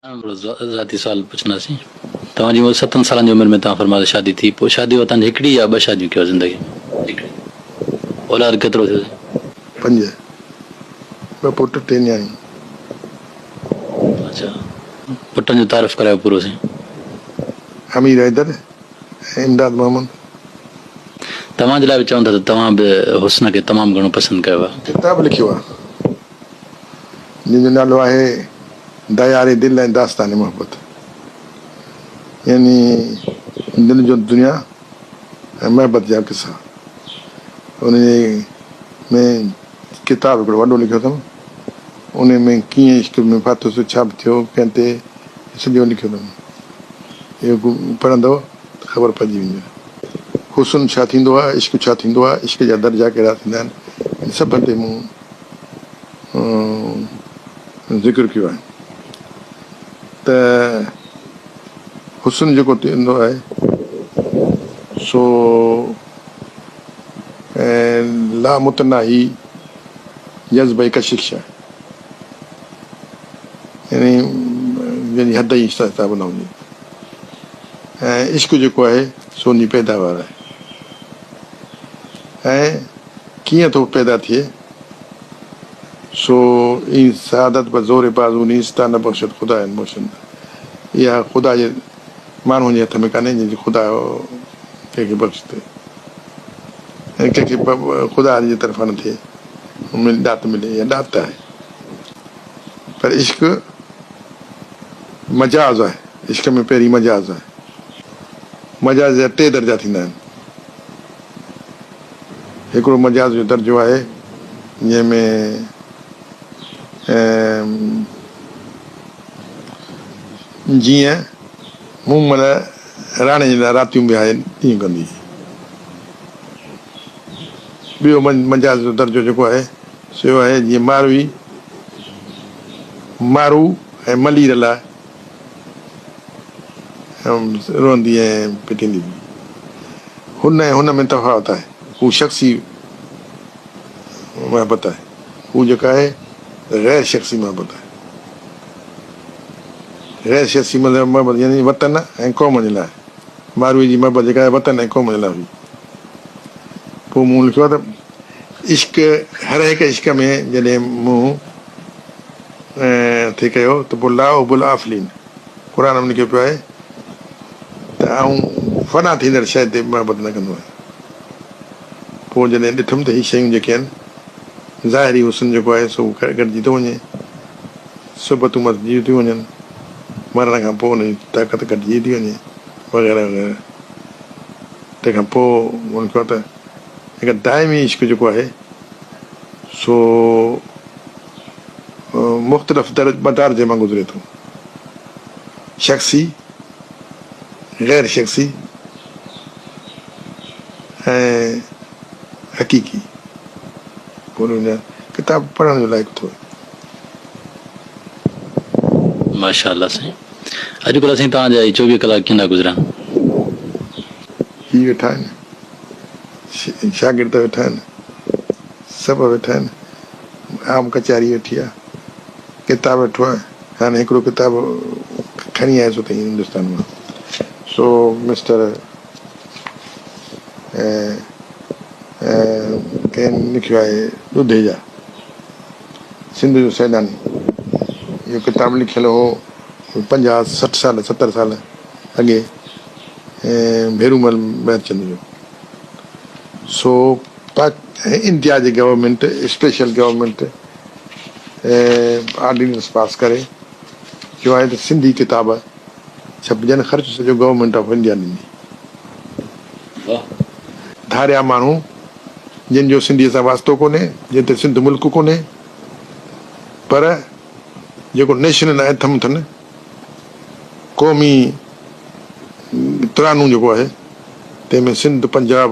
هڪڙو ذاتي سوال پڇنداسين. توهان جي عمر ستن سالن جي عمر ۾ توهان فرمايو ته شادي ٿي پوء شادي بعد توهان جي هڪڙي يا ٻه شاديون ڪيو زندگي ۾؟ هڪڙي. اولاد ڪيترو ٿيو سائين؟ پنج. ٻه پٽ ٽي نياڻيون. اڇا پٽن جو تعارف ڪرايو پورو سائين. امير حيدر ۽ امداد محمد. توهان جي لاء به چون ٿا ته توهان به حسن کي تمام گهڻو پسند ڪيو آهي. ڪتاب لکيو آهي جنهن جو نالو آهي ديار دل ۽ داستان محبت يعني دل جو دنيا ۽ محبت جا قصا. ان ۾ ڪتاب هڪڙو وڏو لکيو اٿم. ان ۾ ڪيئن عشق ۾ ڦاٿس، ڇا به ٿيو، ڪنهن تي، سڄو لکيو اٿم. اهو پڙهندؤ ته خبر پئجي ويندي. حسن ڇا ٿيندو آهي، عشق ڇا ٿيندو آهي، عشق جا درجا ڪهڙا ٿيندا آهن، ان سڀ تي مون ذڪر ڪيو آهي ته حسن جيڪو ٿيندو آهي سو لامتناهي جذب ۽ ڪشش آهي يعني جنهن جي حد ۽ حساب نه هجي ۽ عشق جيڪو آهي سو ان جي پيداوار آهي ۽ ڪيئن ٿو پيدا ٿئي سو این سعادت به زور بازو نيست تا نه بخشد خدا ان بخشند اها خدا جي ماڻهن جي هٿ ۾ ڪانهي جنهن جي خدا ڪنهن کي بخش ٿئي ۽ ڪنهن کي خدا جي طرفان نه ٿئي ڏات ملي اها ڏات آهي پر عشق مجاز آهي عشق ۾ پهرين مجاز آهي مجاز جا ٽي درجا ٿيندا آهن. هڪڙو مجاز جو درجو آهي جنهن ۾ جيئن مومل راڻي جي لاء راتيون وهائي ڏينهن ڪندي. ٻيو مجاز جو درجو جيڪو آهي سو اهو آهي جيئن ماروي مارو ۽ ملير لاء روئندي ۽ پٽيندي هئي. هن ۽ هن ۾ تفاوت آهي. هو شخصي محبت آهي. هو جيڪا آهي غير شخصي محبت آهي. غير شخصي محبت يعني وطن ۽ قوم جي لاء. ماروي جي محبت جيڪا آهي وطن ۽ قوم جي لاء هئي. پوء مون لکيو آهي ته عشق هر هڪ عشق ۾ جڏهن مون ٿي ڪيو ته پوء لا احب الافلين قرآن ۾ لکيو پيو آهي ته آئون فنا ٿيندڙ شيء تي محبت نه ڪندو آهيان. پوء جڏهن ڏٺم ته هي شيون جيڪي آهن ظاهري حسن جيڪو آهي سو گهٽجي ٿو وڃي، صحبتون مٽجي ٿيون وڃن، مرڻ کان پوء ان جي طاقت گهٽجي ٿي وڃي وغيره وغيره. تنهن کان پوء مون لکيو ته هڪ دائمي عشق جيڪو آهي سو مختلف مدارج مان گذري ٿو. شخصي، غير شخصي ۽ حقيقي. ڪتاب پڙهڻ جو لائق اٿو. ماشاء الله سائين اڄ ڪلهه سائين توهان جا هي 24 ڪلاڪ ڪيئن ٿا گذرن. هي ويٺا آهن شاگرد ويٺا آهن سڀ ويٺا آهن عام ڪچهري ويٺي آهي ڪتاب ويٺو آهي هاڻي هڪڙو ڪتاب کڻي آيس اتي هندستان مان سو مسٽر ڪنهن لکيو آهي ڏڌيجا سنڌ جو سيلاني اهو ڪتاب لکيل هو 50 60 سال 70 سال اڳي ڀيرومل مهرچند جو سو پاڪ انڊيا جي government special government ordinance pass ڪري چيو آهي ته سنڌي ڪتاب ڇپجن خرچ سڄو گورنمينٽ آف انڊيا ڏيندي. ڌاريا ماڻهو جن جو سنڌيء سان واسطو ڪونهي، جن تي سنڌ ملڪ ڪونهي پر جيڪو نيشنل اينٿم اٿن قومي ترانو جيڪو آهي تنهن ۾ سنڌ، پنجاب،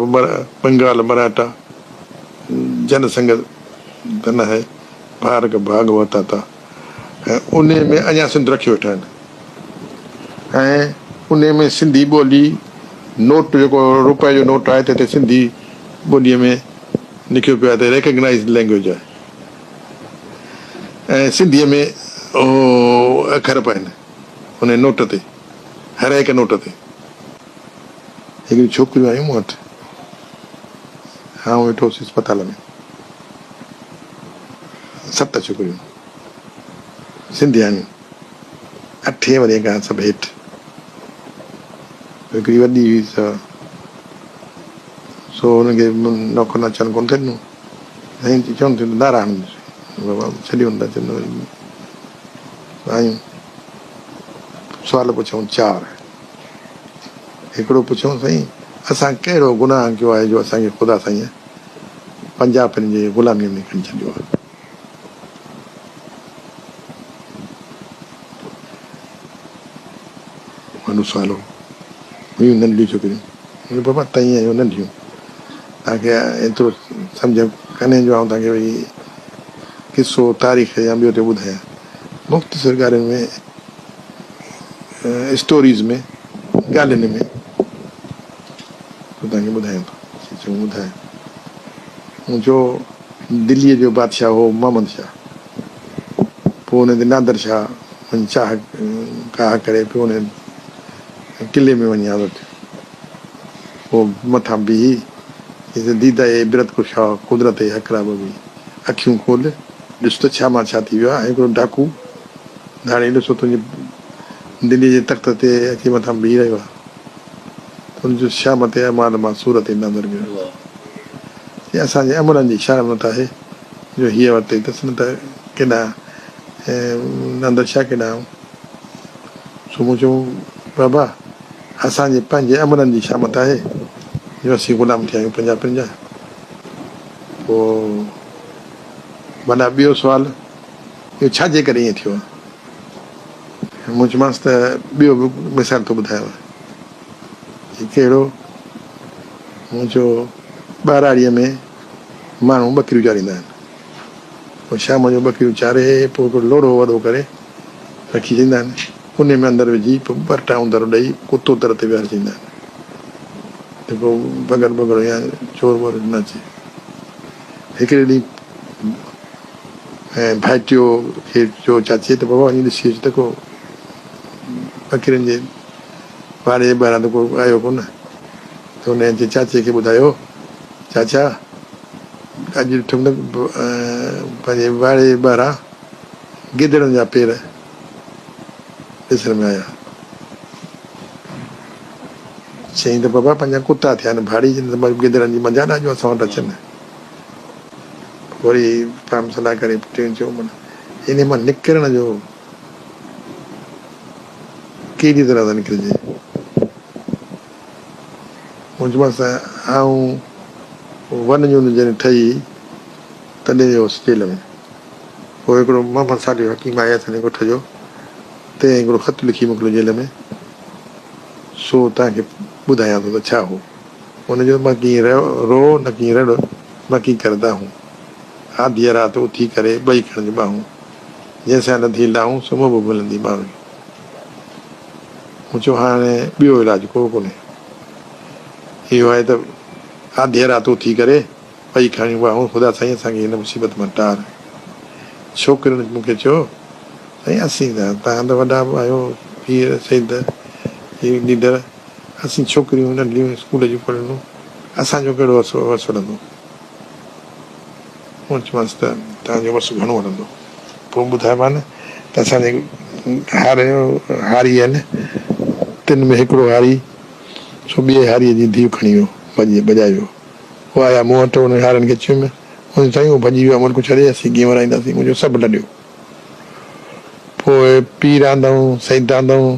بنگال، مراٺا جن سنگ ڌن آهي ڀارڳ ڀاڳ وتاتا ۽ انهي ۾ اڃا سنڌ رکيو ويٺا آهن ۽ انهي ۾ سنڌي ٻولي نوٽ جيڪو روپئي جو نوٽ آهي تنهن تي سنڌي ٻوليء ۾ لکيو پيو آهي ته ريڪگنائيزڊ لينگويج آهي ۽ سنڌيء ۾ اهو اکر به آهن. ان نوٽ تي، هر هڪ نوٽ تي. هڪڙيون ڇوڪريون آيون مون وٽ. آئون ويٺو هوس اسپتال ۾. ست ڇوڪريون سنڌياڻيون، اٺين ورهين کان سڀ هيٺ. هڪڙي وڏي هئي سا سو هن کي نوڪر ناچڻ ڪونه ٿي ڏنو. سائين چون ٿيون ته نعرا هڻندس. بابا ڇڏيو نه ٿا چون وري آيون سوال پڇيائون چار. هڪڙو پڇيائون سائين اسان ڪهڙو گناهه ڪيو آهي جو اسان کي خدا سائينء پنجاپين جي غلاميء ۾ کڻي ڇڏيو آهي. وڏو سوال هو. هيون ننڍڙيون ڇوڪريون. مون چيو بابا توهين آهيو ننڍيون. توهان کي ايترو سمجهه ڪانهي جو آئون توهان کي وري قصو، تاريخ يا ٻيو ٽيو ٻڌايان. مختصر ڳالهين ۾ اسٽوريز ۾ ڳالهين ۾ توهان کي ٻڌايان ٿو. چيو ٻڌاء. مون چيو دليء جو بادشاهه هو محمد شاهه. پوء ان تي نادر شاهه وڃي چاهه ڪاهه ڪري پوء ان قلعي ۾ وڃي حاضر ٿيو. پوء مٿان بيهي چيس ته ديده عبرت ڪشا قدرت حق را ببين، اکيون کول، ڏس ته ڇا مان ڇا ٿي ويو آهي، هڪڙو ڊاڪو ڌاڙيل سو تنهنجي دليء جي تخت تي اچي مٿان بيهي رهيو آهي. تون جو شام تي اعمال مان صورت نظر ۾ چي اسان جي عملن جي شرم ته آهي جو هيء ورتي اٿس نه ته ڪيڏانهن نندر شاهه ڪيڏانهن سو مون چيو بابا اسان جي پنهنجي عملن جي شامت آهي جو اسين غلام ٿيا آهيون پنجابين جا. پوء ڀلا ٻيو سوال اهو ڇا جي ڪري ائين ٿيو آهي؟ مون چيومانس ته ٻيو به مثال ٿو ٻڌايانو. چي ڪهڙو؟ مون چيو ٻهراڙيء ۾ ماڻهو ٻڪريون چاريندا آهن. پوء شام جو ٻڪريون چاري پوء هڪڙو لوڙهو وڏو ڪري رکي ڇڏيندا آهن. انهي ۾ اندر وجهي پوء ٻه ٽا اندر ڏئي ڪتو در تي ويهاري ڇڏيندا آهن ته ڪو بگهڙ بگهڙ يا چور وور نه اچي. هڪڙي ڏينهن ۽ ڀائٽيو کي چيو چاچي ته بابا وڃي ڏسي اچ ته ڪو ٻڪرين جي واڙي جي ٻاهران ته ڪو آيو ڪونه ته هن اچي چاچي کي ٻڌايو چاچا اڄ ڏٺم ته پنهنجي واڙي جي ٻاهران گدڙن جا پير ڏسڻ ۾ آيا. چيائين ته بابا پنهنجا ڪتا ٿيا آهن ڀاڙي جن ته گدڙن جي منجهان اڄ اسان وٽ اچن. وري پاڻ صلاح ڪري ٽيون چيو من انهي مان نڪرڻ جو ڪهڙي طرح سان نڪرجي؟ مون چيومانس ته آئون ون يونٽ جڏهن ٺهي تڏهن ويو هوس جيل ۾. پوء هڪڙو محمد صالح حڪيم آهي اسان جي ڳوٺ جو، تنهن هڪڙو خط لکي موڪليو جيل ۾، سو توهان کي ٻڌايان ٿو ته ڇا هو. هن جو نه ڪي رو نه ڪي رڙ، نه ڪي ڪر دانهون. آڌيء رات اٿي ڪري ٻئي کڻج ٻانهون. جنهن سان لڌي لاهون، سو محبوب ملندي ٻانهن. مون چيو هاڻي ٻيو علاج ڪو ڪونهي. اهو آهي ته آڌيء رات اٿي ڪري ٻئي کڻيون ٻانهون، خدا سائين اسان کي هن مصيبت مان ٽار. ڇوڪرين مون کي چيو، سائين اسين ته توهان ته وڏا به آهيو، پير، سيد، هي ليڊر. اسين ڇوڪريون ننڍڙيون اسڪول جون پڙهندون، اسان جو ڪهڙو وس هلندو؟ مون چيومانس ته توهان جو وس گهڻو هلندو. پوء ٻڌايومان ته اسان جي هاري آهن، تن ۾ هڪڙو هاري سو ٻئي هاريء جي ڌيء کڻي ويو، ڀڄي ڀڄائي ويو. هو آيا مون وٽ، انهن هارين کي چيم، هن سائين هو ڀڄي ويو آهي، ملڪ ڇڏي، اسين ڪيئن ورائينداسين؟ مون چيو سڀ لڏيو. پوء پير آندائون، سيد آندائون،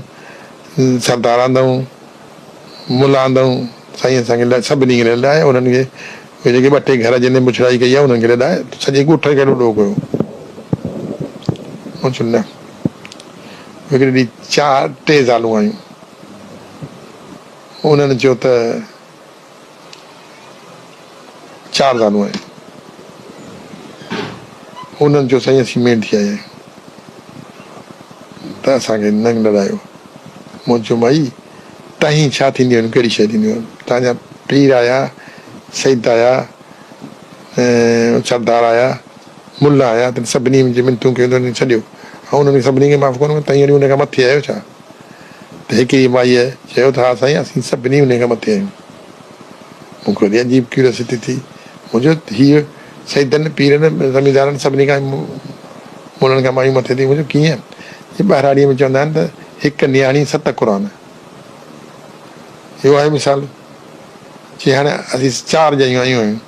سردار آندائون، ملا آندائون، سائين اسان کي سڀني کي لڏائي انهن کي اهي جيڪي ٻه ٽي گهر جن بڇڙائي ڪئي آهي انهن کي لڏائي سڄي ڳوٺ کي لڏو ڪيو. مون چيو نه. هڪڙي ڏينهن چار ٽي زالون آيون. انهن چيو ته چار زالون آهن. انهن چيو سائين اسين ميڙ ٿي آيا آهيون ته اسان کي ننگ لڏايو. مون چيو مائي تهين ڇا ٿينديون آهن ڪهڙي شيء ٿينديون آهن. تان جا پير آيا، سيد آيا، سردار آيا، ملا آيا تن سڀني جي منتون ڪيون ته انهن ڇڏيو. آئون انهن کي سڀني کي معاف ڪونه ڪندس تهين وري ان کان مٿي آهيو ڇا؟ ته هڪڙي مائيء چيو ته ها سائين اسين سڀني انهي کان مٿي آهيون. مون کي وري عجيب ڪيوريوسٽي ٿي. مون چيو هيء سيدن، پيرن، زميندارن سڀني کان ملن کان مايون مٿي ٿي. مون چيو ڪيئن؟ چي ٻهراڙيء ۾ چوندا آهن ته هڪ نياڻي ست قرآن. اهو آهي مثال. چي هاڻي اسين چار ڄايون آيون آهيون.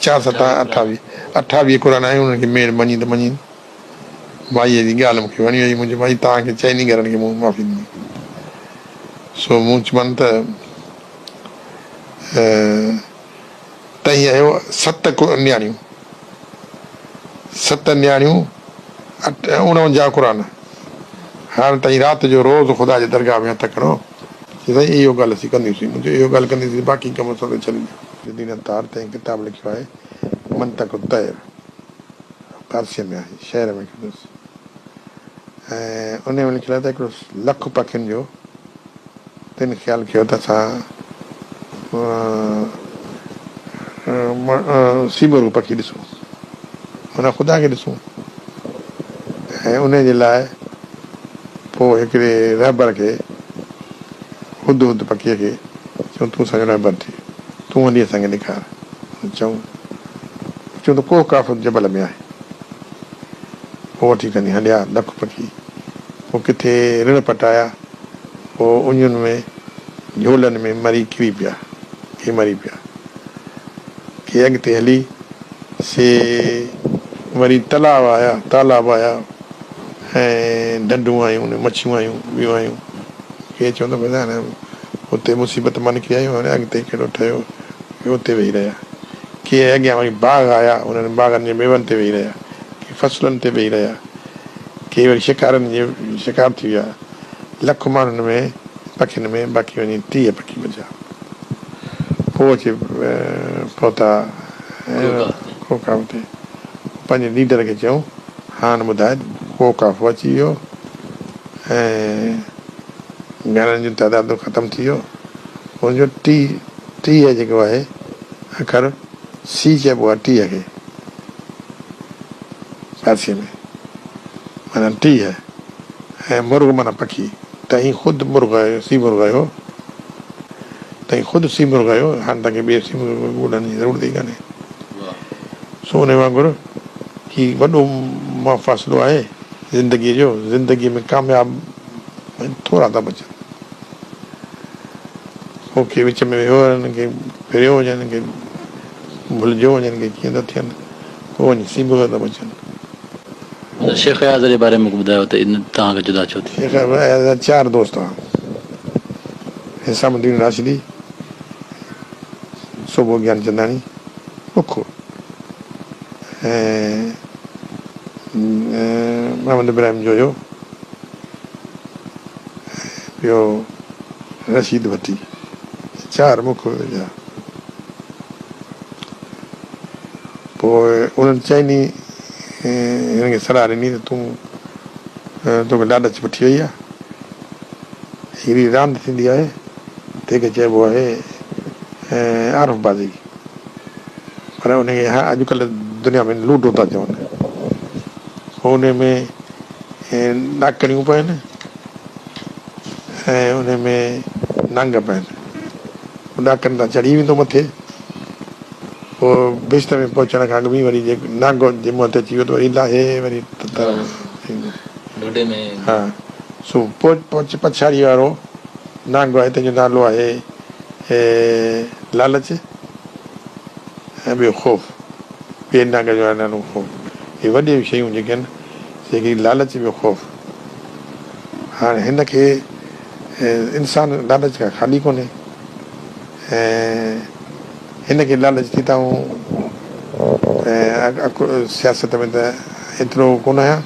چار ستا اٺاويهه، 28 قرآن آهن انهن کي ميڙ مڃين ته مڃين. مائيء جي ڳالهه مون کي وڻي وئي. مون چيو مائي توهان کي چئني گهرن کي مون معافي ڏني. سو مون چيم ته تهين آهيو ست نياڻيون، ست نياڻيون 49 قرآن. هاڻ تهين رات جو روز خدا جي درگاهه ۾ هٿ کڻو. چي سائين اهو ڳالهه اسين ڪنديونسين. مون چيو اهو ڳالهه ڪنديونسين باقي ڪم اسان تي ڇڏي ڏيو. الدين عطار تهين ڪتاب لکيو آهي منطق الطير. فارسيء ۾ آهي، شعر ۾ لکيو اٿس ۽ انهيء ۾ لکيل آهي ته هڪڙو لک پکين جو تن خيال ڪيو ته اسان سيمرغ پکي ڏسون، معنيٰ خدا کي ڏسون ۽ انهيء جي لاء پوء هڪڙي رهبر کي هد هد پکيء کي چيائون تون اسان جو رهبر ٿيء، تون هلي اسان کي ڏيکار. چئون چون ته ڪوهه قاف جبل ۾ آهي. پوء وٺي کڻي هليا لک پکي. پوء ڪٿي رڻ پٽ آيا. پوء اڃن ۾ جهولن ۾ مري ڪري پيا. ڪي مري پيا. ڪي اڳتي هلي سي وري تلاء آيا، تالاب آيا ۽ ڍنڍون آيون، مڇيون آيون، ٻيون آيون. ڪي چون ته ڀلا هاڻي اتي مصيبت مان نڪري آيون، هاڻي اڳتي ڪهڙو ٺهيو. ڪي اتي ويهي رهيا. ڪي اڳيان وري باغ آيا، انهن باغن جي ميون تي ويهي رهيا. ڪي فصلن تي ويهي رهيا. ڪي وري شڪارين جي شڪار ٿي ويا. لک ماڻهن ۾ پکين ۾ باقي وڃي 30 پکي بچيا. پوء اچي پهتا ڪوهه قاف تي. پنهنجي ليڊر کي چيائون، هاڻ ٻڌاء ڪوهه قاف اچي ويو ۽ گهرن جو تعداد ختم ٿي ويو. ان جو ٽي 30 جيڪو آهي اکر سي چئبو آهي 30 کي فارسيء ۾ معنيٰ 30 ۽ مرغ معنيٰ پکي. تهين خود مرغ آهيو سي مرغ آهيو تهين خود سي مرغ آهيو هاڻ توهان کي ٻئي سي مرغ ڳولڻ جي ضرورت ئي ڪانهي. سو ان وانگر هي وڏو مفاصلو آهي زندگيء جو زندگيء ۾ ڪامياب ٿورا ٿا بچن. پوء ڪي وچ ۾ ويو هجن، ڪي ڦريو هجن، ڪي ڀلجيو هجن، ڪي ڪيئن ٿا ٿين، پوء وڃي سيبوهه ٿا بچن. شيخ اياز جي باري ۾ ٻڌايو ته ان توهان کان جدا ڇو ٿي؟ شيخ اياز جا چار دوست هئا، حسام الدين راشدي، سوڀو گيانچنداڻي، بک ۽ محمد ابراهيم جويو. ۽ ٻيو رشيد ڀٽي، چار مک هيا. پوء انهن چئني هن کي صلاح ڏني ته تون توکي لاڏچ وٺي وئي آهي. هڪڙي راند ٿيندي آهي، تنهن کي چئبو آهي عارف بازي. پر ان کي اڄڪلهه دنيا ۾ لوڊو ٿا چون. پوء ان ۾ ڏاڪڻيون پين ۽ ان ۾ نانگ پين. پوء ڏاڪڻ تان چڙهي ويندو مٿي. پوء بهشت ۾ پهچڻ کان اڳ ۾ وري جي نانگ جي منهن تي اچي ويو ته وري لاهي وري تر ايندو. ها سو پوء پڇاڙيء وارو نانگ آهي تنهن جو نالو آهي لالچ ۽ ٻيو خوف. ٻئي نانگ جو آهي نالو خوف. اهي وڏيون شيون جيڪي آهن سي هڪڙي لالچ ٻيو خوف. هاڻي هن کي انسان لالچ کان خالي ڪونهي ۽ هن کي لالچ ٿي ته آئون سياست ۾ ته ايترو ڪونه آهيان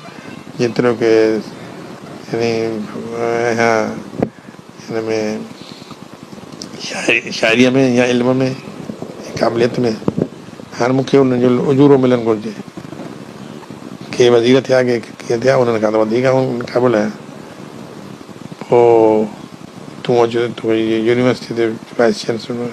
جيترو ڪي يعني آهيان هن ۾ شاعريء ۾ يا علم ۾ قابليت ۾ هاڻ مون کي انهن جو اجورو ملڻ گهرجي. ڪي وزير ٿيا ڪي ڪيئن ٿيا انهن کان ته وڌيڪ آئون قابل آهيان. پوء تون اچ تو يونيورسٽيء تي وائيس چانسلر.